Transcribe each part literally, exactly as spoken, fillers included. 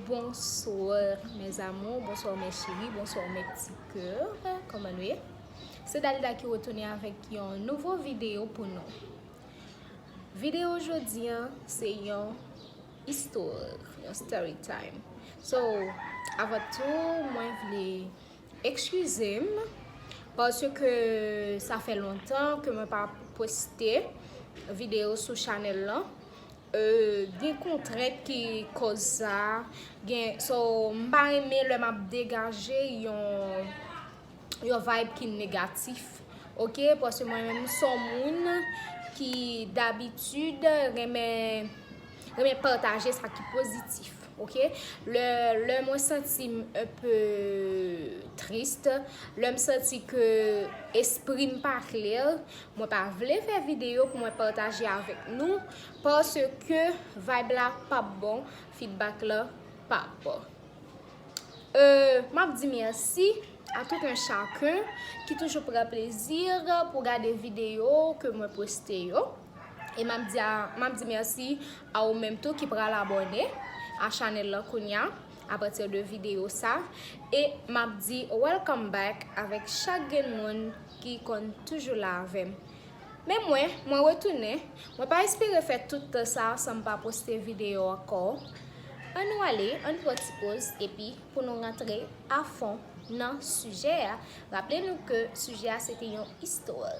Bonsoir mes amours, bonsoir mes chéris, bonsoir mes petits cœurs. Kòman nou ye? Se Dalida ki retounen avèk yon nouvo videyo pou nou. Videyo jodi an se yon istwa, yon story time. So, avan tou, mwen vle eskize m paske sa fè lontan ke mwen pa poste videyo sou chanèl lan. Euh, gen kontrent ki koz sa. Gen, so, m pa renmen lè m ap degaje yon, yon vibe ki negatif. Ok, paske mwen menm m se yon moun ki dabitid renmen, renmen pataje sa ki pozitif. Ok, lè, lè mwen santi m un peu triste, lè m santi ke espri m pa klè, mwen pa vle fè videyo pou mwen pataje avèk nou, paske vibe la p ap bon, feedback la p ap bon. Euh, m ap di mèsi a tout un chacun ki toujou pran plezi pou gade videyo ke mwen poste yo. E m ap di, a, m ap di mèsi a ou menm tou ki pral abòne a chanèl lan kounya apati de videyo sa. E m ap di welcome back avèk chak grenn moun ki konn toujou la avè m. Men mwen, mwen retounen. Mwen pa espere fè tout tan sa san m pa poste videyo ankò. Ann nou ale, ann pran ti poz, epi pou nou rantre a fon nan sijè a. Raple nou ke sijè a se te yon istwa.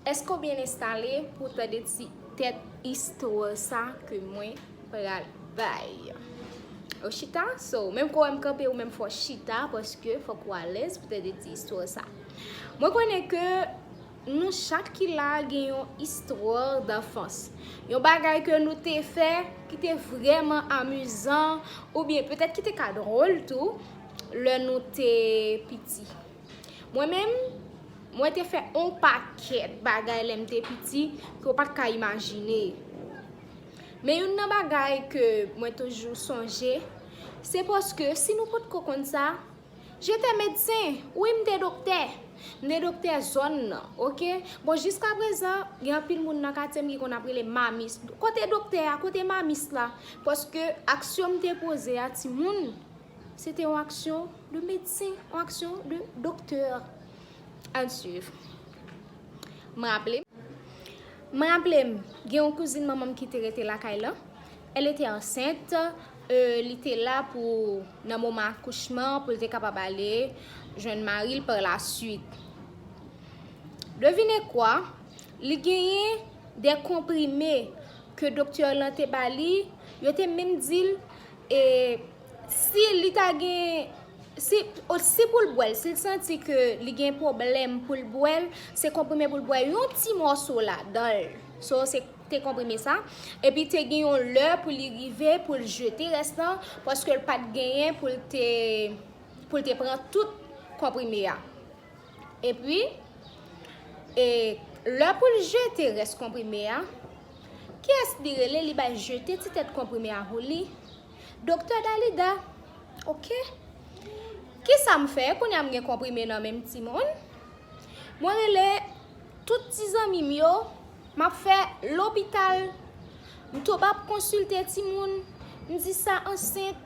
Èske w byen enstale pou w tande ti tèt istwa sa ke mwen pral bay? Ou chita? So, menm ke w wè m kanpe, ou menm fò chita, paske fòk ou alèz pou tande ti istwa sa. Mwen konnen ke nou chak ki la gen yon istwa danfans. Yon bagay ke nou te fè ki te vrèman amizan, oubyen petèt ki te ka dwòl tou, lè nou te piti. Mwen menm, mwen te fè on pakèt bagay lè m te piti ke w pa t ka imajine. Men youn nan bagay ke mwen toujou sonje, se paske si nou potko konn sa, j'étais médecin, wi, m te doktè. M te doktè zòn nan, ok? Bon, jiskaprezan, gen anpil moun nan katye m ki konn ap rele mamis. Kote doktè a? Kote mamis la? Paske aksyon m te poze a, timoun, se te yon aksyon de medsen, yon aksyon de doktè. Ann swiv. M raple m. M raple m, gen yon kouzin manman m ki te rete lakay lan. Elle était enceinte, euh, li te la pou, nan moman akouchman, pou l te kapab ale jwenn mari l par la suite. Devine kwa, li genyen de konprime ke doktè lan te ba li, yo te menm di l, e, si li ta gen, si, o, si pou l bwè l, si l santi ke li gen pwoblèm pou l bwè l, se konprime pou l bwè yon ti mòso ladan l. So, se te konprime sa. Epi te gen yon lè pou li rive, pou l jete rès lan, paske l pa t genyen pou l te, pou l te pran tout konprime a. Epi, e, lè pou l jete rès konprime a, kiyès li rele, li bay jete ti tèt konprime a pou li? Doktè Dalida. Ok. Kisa m fè? Kounye a m gen konprime nan men m, timoun. Mwen rele tout ti zanmi m yo, m ap fè lopital. M tonbe ap konsilte timoun. M di sa ansent.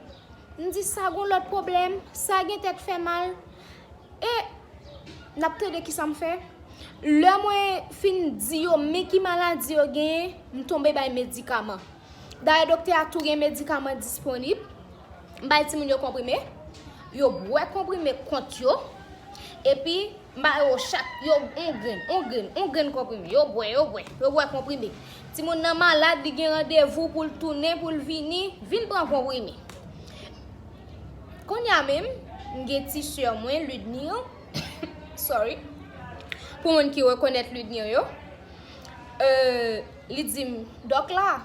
M di sa gon lòt pwoblèm. Sa gen tèt fè mal. E n ap tande kisa m fè. Lè mwen fin di yo men ki maladi yo genyen, m tonbe bay medikaman. Dayè doktè a tou gen medikaman disponib. M bay timoun yo konprime. Yo bwè konprime kont yo. Epi m ba yo chak, yo, yon grenn, yon grenn, yon grenn konprime. Yo bwè, yo bwè, yo bwè konprime. Timoun nan malad, li gen randevou pou l tounen, pou l vini, vin pran konprime. Kounye a menm, m gen ti sè mwen, Ludnir. Sorry. Pou moun ki rekonèt Ludnir yo. Euh, li di m, dòk la,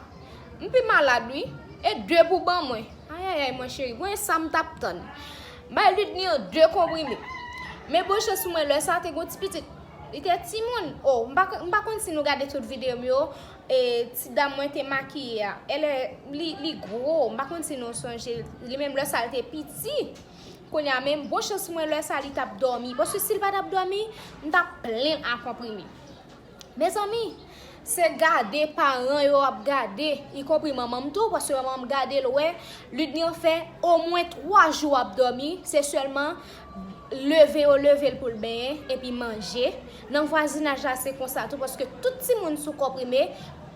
m pi malad wi. E de pou ban mwen. Ayayay, mwen cheri, mwen sa m t ap tann. M bay Ludnir de konprime. Men bon chans pou mwen, lè sa te gon ti pitit. Li te timoun. Oh, m pa, m pa konn si nou gade tout videyo m yo. E ti dam mwen te makiye a. Elè, li, li gwo. M pa konn si nou sonje. Li menm lè sa, li te piti. Kounye a menm, bon chans pou mwen, lè sa, li t ap dòmi. Paske si l pa t ap dòmi, m t ap plen a konprime. Mezanmi, se gade paran yo ap gade, ikonpri manman m tou, paske manman m gade l wè, Ludnir fè omwen twa jou ap dòmi, se sèlman leve yo leve l pou l benyen, epi manje. Nan vwazinaj la, se konsa tou, paske tout timoun sou konprime,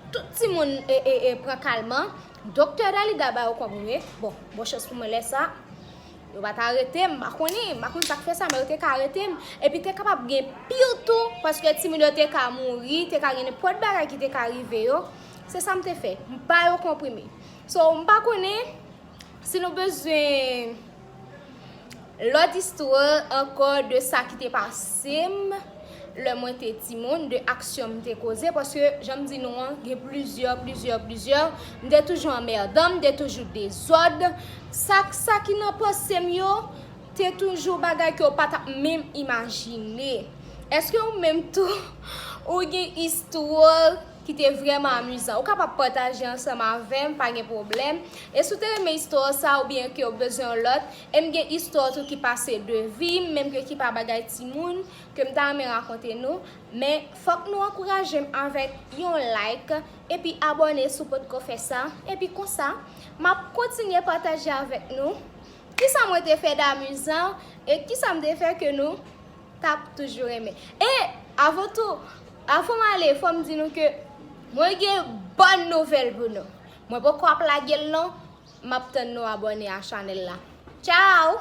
tout timoun e, e, e, pran kalman. Doktè Dalida ba yo konprime. Bon, bon chans pou mwen lè sa. Yo pa t arete m, m pa konnen, m pa konn sa k fè sa, men yo te ka arete m. Epi te kapab gen pi tou, paske timoun yo te ka mouri, te ka gen nenpòt bagay ki te ka rive yo. Se sa m te fè. M ba yo konprime. So, m pa konnen si nou bezwen lòt istwa ankò de sa ki te pase m lè mwen te timoun, de aksyon m te koze, paske jan m di nou an, gen plizyè, plizyè, plizyè. M te toujou anmèdan, m te toujou dezòd. Sa, sa ki nan panse m yo, te toujou bagay ke w pa t ap menm imajine. Èske ou menm tou, ou gen istwa ki te vrèman amizan? Ou kapab pataje ansanm avè m, pa gen pwoblèm. E si w te renmen istwa sa oubyen ke w bezwen yon lòt, e m gen istwa tou ki pase de vi m, menm ke ki pa bagay timoun, ke m ta renmen rakonte nou. Men fòk nou ankouraje m avèk yon like, epi abòne si w potko fè sa. Epi konsa, m ap kontinye pataje avèk nou kisa mwen te fè damizan e kisa m te fè ke nou t ap toujou renmen. E avan tou, avan m ale, fò m di nou ke mwen gen bòn nouvèl pou nou. Mwen poko ap lage l non. M ap tann nou abòne a chanèl la. Tchao!